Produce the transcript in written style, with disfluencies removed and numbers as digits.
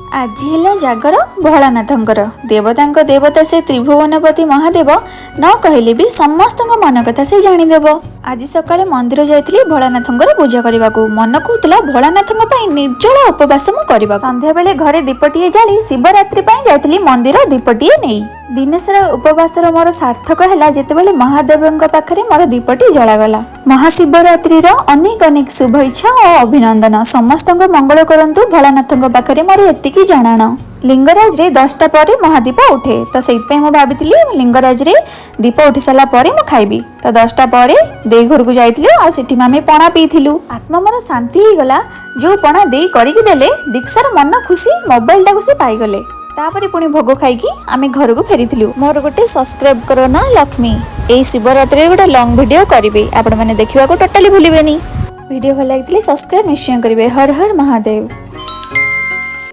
ଆଜି ହେଲା ଜାଗର ଭୋଳାନାଥଙ୍କର। ଦେବତାଙ୍କ ଦେବତା ସେ ତ୍ରିଭୁବନପତି ମହାଦେବ, ନ କହିଲେ ବି ସମସ୍ତଙ୍କ ମନ କଥା ସେ ଜାଣିଦେବ। ଆଜି ସକାଳେ ମନ୍ଦିର ଯାଇଥିଲି ଭୋଳାନାଥଙ୍କର ପୂଜା କରିବାକୁ। ମନ କହୁଥିଲା ଭୋଳାନାଥଙ୍କ ପାଇଁ ନିର୍ଜଳା ଉପବାସ ମୁଁ କରିବାକୁ। ସନ୍ଧ୍ୟାବେଳେ ଘରେ ଦୀପଟିଏ ଜାଳି ଶିବରାତ୍ରି ପାଇଁ ଯାଇଥିଲି ମନ୍ଦିର ଦୀପଟିଏ ନେଇ। ଦିନସାରା ଉପବାସର ମୋର ସାର୍ଥକ ହେଲା, ଯେତେବେଳେ ମହାଦେବଙ୍କ ପାଖରେ ମୋର ଦୀପଟି ଜଳାଗଲା। ମହାଶିବରାତ୍ରିର ଅନେକ ଅନେକ ଶୁଭେଚ୍ଛା ଓ ଅଭିନନ୍ଦନ। ସମସ୍ତଙ୍କ ମଙ୍ଗଳ କରନ୍ତୁ ଭୋଳାନାଥଙ୍କ ପାଖରେ ମୋର ଏତିକି ଜଣାଣ। ଲିଙ୍ଗରାଜରେ 10ଟା ପରେ ମହାଦୀପ ଉଠେ, ତ ସେଇଥିପାଇଁ ମୁଁ ଭାବିଥିଲି ଲିଙ୍ଗରାଜରେ ଦୀପ ଉଠି ସାରିଲା ପରେ ମୁଁ ଖାଇବି। ତ 10ଟା ପରେ ଦେଇ ଘରକୁ ଯାଇଥିଲୁ ଆଉ ସେଠି ଆମେ ପଣା ପିଇଥିଲୁ। ଆତ୍ମା ମୋର ଶାନ୍ତି ହେଇଗଲା। ଯୋଉ ପଣା ଦେଇ କରିକି ଦେଲେ, ଦୀକ୍ଷାର ମନ ଖୁସି, ମୋବାଇଲଟାକୁ ସେ ପାଇଗଲେ। ତାପରେ ପୁଣି ଭୋଗ ଖାଇକି ଆମେ ଘରକୁ ଫେରିଥିଲୁ। ମୋର ଗୋଟେ ସବସ୍କ୍ରାଇବ କର ନା ଲକ୍ଷ୍ମୀ। ଏଇ ଶିବରାତ୍ରିରେ ଗୋଟେ ଲଙ୍ଗ ଭିଡ଼ିଓ କରିବି, ଆପଣମାନେ ଦେଖିବାକୁ ଟୋଟାଲି ଭୁଲିବେନି। ଭିଡ଼ିଓ ଭଲ ଲାଗିଥିଲେ ସବସ୍କ୍ରାଇବ ନିଶ୍ଚୟ କରିବେ। ହର ହର ମହାଦେବ।